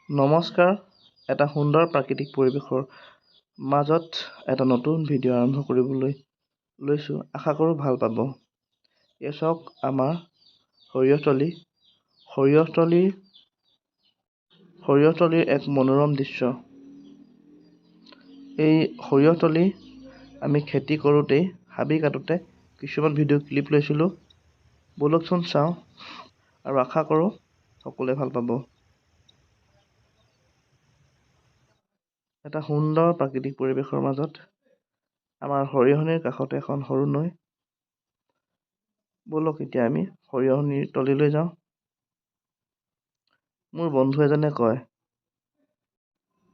নমস্কাৰ, এটা সুন্দৰ প্ৰাকৃতিক পৰিৱেশৰ মাজত এটা নতুন ভিডিঅ' আৰম্ভ কৰিবলৈ লৈছোঁ। আশা কৰোঁ ভাল পাব। এই চাওক আমাৰ সৰিয়হতলী। সৰিয়হতলীৰ এক মনোৰম দৃশ্য। এই সৰিয়হতলী আমি খেতি কৰোঁতেই হাবি কাটোতে কিছুমান ভিডিঅ' ক্লিপ লৈছিলোঁ। ব'লকচোন চাওঁ আৰু আশা কৰোঁ সকলোৱে ভাল পাব। এটা সুন্দৰ প্ৰাকৃতিক পৰিৱেশৰ মাজত আমাৰ সৰিয়হনিৰ কাষতে এখন সৰু নৈ। ব'লক এতিয়া আমি সৰিয়হনিৰ তলিলৈ যাওঁ। মোৰ বন্ধু এজনে কয়,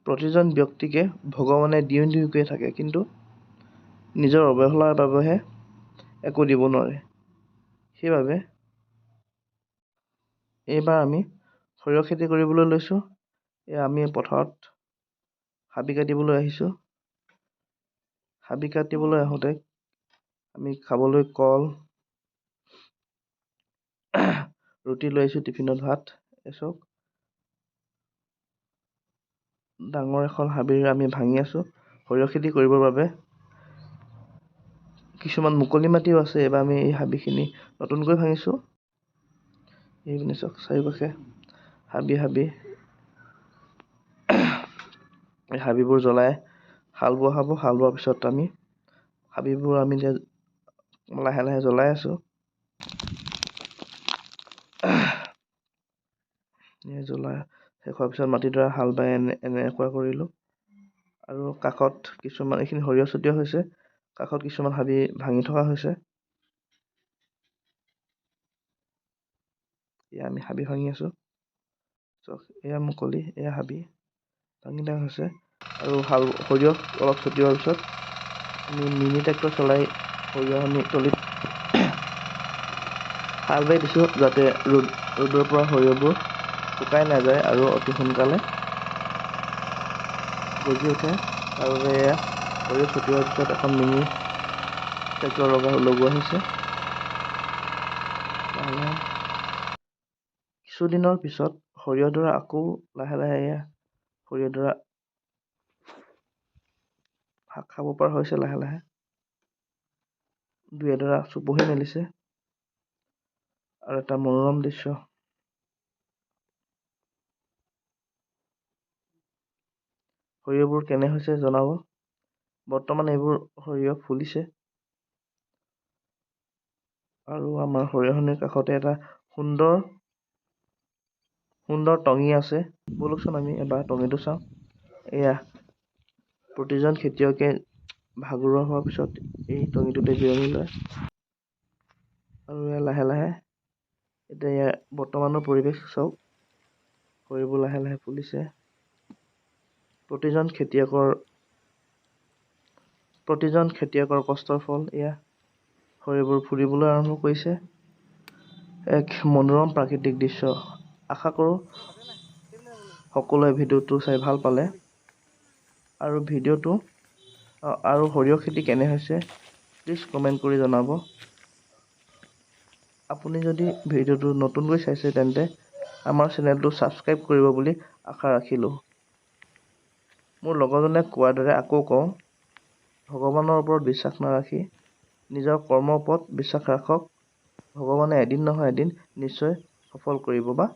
প্ৰতিজন ব্যক্তিকে ভগৱানে দিওঁ দিওঁকৈ থাকে, কিন্তু নিজৰ অৱহেলাৰ বাবেহে একো দিব নোৱাৰে। সেইবাবে এইবাৰ আমি সৰিয়হ খেতি কৰিবলৈ লৈছোঁ। এয়া আমি পথাৰত হাবি কাটিবলৈ আহিছোঁ। হাবি কাটিবলৈ আহোঁতে আমি খাবলৈ কল, ৰুটি লৈ আহিছোঁ, টিফিনত ভাত। এই চাওক, ডাঙৰ এখন হাবিৰ আমি ভাঙি আছোঁ সৰিয়হ খেতি কৰিবৰ বাবে। কিছুমান মুকলি মাটিও আছে। এইবাৰ আমি এই হাবিখিনি নতুনকৈ ভাঙিছোঁ। এইপিনে চাওক, চাৰিওকাষে হাবি হাবি। এই হাবিবোৰ জ্বলাই হাল বোৱা হ'ব। হাল বোৱাৰ পিছত আমি হাবিবোৰ আমি এতিয়া লাহে লাহে জ্বলাই আছোঁ। জ্বলাই শেষ হোৱাৰ পিছত মাটিডৰা হাল বাই এনেকুৱা কৰিলোঁ। আৰু কাষত কিছুমান এইখিনি সৰিয়হ ছটিওৱা হৈছে। কাষত কিছুমান হাবি ভাঙি থকা হৈছে। এয়া আমি হাবি ভাঙি আছোঁ। চাওক, এয়া মুকলি, এয়া হাবি ভাঙি থকা হৈছে। আৰু হাল সৰিয়হ অলপ ছটিওৱাৰ পিছত আমি মিনি ট্ৰেক্টৰ চলাই সৰিয়হনি তলিত হাল বাই দিছোঁ, যাতে ৰ'দৰ পৰা সৰিয়হবোৰ শুকাই নাযায় আৰু অতি সোনকালে গজি উঠে। তাৰ বাবে এয়া সৰিয়হ ছটিওৱাৰ পিছত এখন মিনি ট্ৰেক্টৰ লগোৱা হৈছে। লাহে লাহে কিছুদিনৰ পিছত সৰিয়হডৰা আকৌ লাহে লাহে এয়া সৰিয়হডৰা শাক খাব পৰা হৈছে। লাহে লাহে দুই এডৰা চুপহি মেলিছে আৰু এটা মনোৰম দৃশ্য। সৰিয়হবোৰ কেনে হৈছে জনাব। বৰ্তমান এইবোৰ সৰিয়হ ফুলিছে। আৰু আমাৰ সৰিয়হনিৰ কাষতে এটা সুন্দৰ সুন্দৰ টঙি আছে। ব'লকচোন আমি এবাৰ টঙিটো চাওঁ। এয়া প্ৰতিজন খেতিয়কে ভাগৰুৱা হোৱাৰ পিছত এই টঙিটোতে জিৰণি লয়। আৰু এয়া লাহে লাহে এতিয়া ইয়াৰ বৰ্তমানৰ পৰিৱেশ চাওক, সৰিয়হবোৰ লাহে লাহে ফুলিছে। প্ৰতিজন খেতিয়কৰ কষ্টৰ ফল এয়া। সৰিয়হবোৰ ফুলিবলৈ আৰম্ভ কৰিছে। এক মনোৰম প্ৰাকৃতিক দৃশ্য। আশা কৰোঁ সকলোৱে ভিডিঅ'টো চাই ভাল পালে। আৰু ভিডিঅ'টো আৰু সৰিয়হ খেতি কেনে হৈছে প্লিজ কমেণ্ট কৰি জনাব। আপুনি যদি ভিডিঅ'টো নতুনকৈ চাইছে তেন্তে আমাৰ চেনেলটো ছাবস্ক্ৰাইব কৰিব বুলি আশা ৰাখিলোঁ। মোৰ লগৰজনে কোৱাৰ দৰে আকৌ কওঁ, ভগৱানৰ ওপৰত বিশ্বাস নাৰাখি নিজৰ কৰ্মৰ ওপৰত বিশ্বাস ৰাখক। ভগৱানে এদিন নহয় এদিন নিশ্চয় সফল কৰিব বা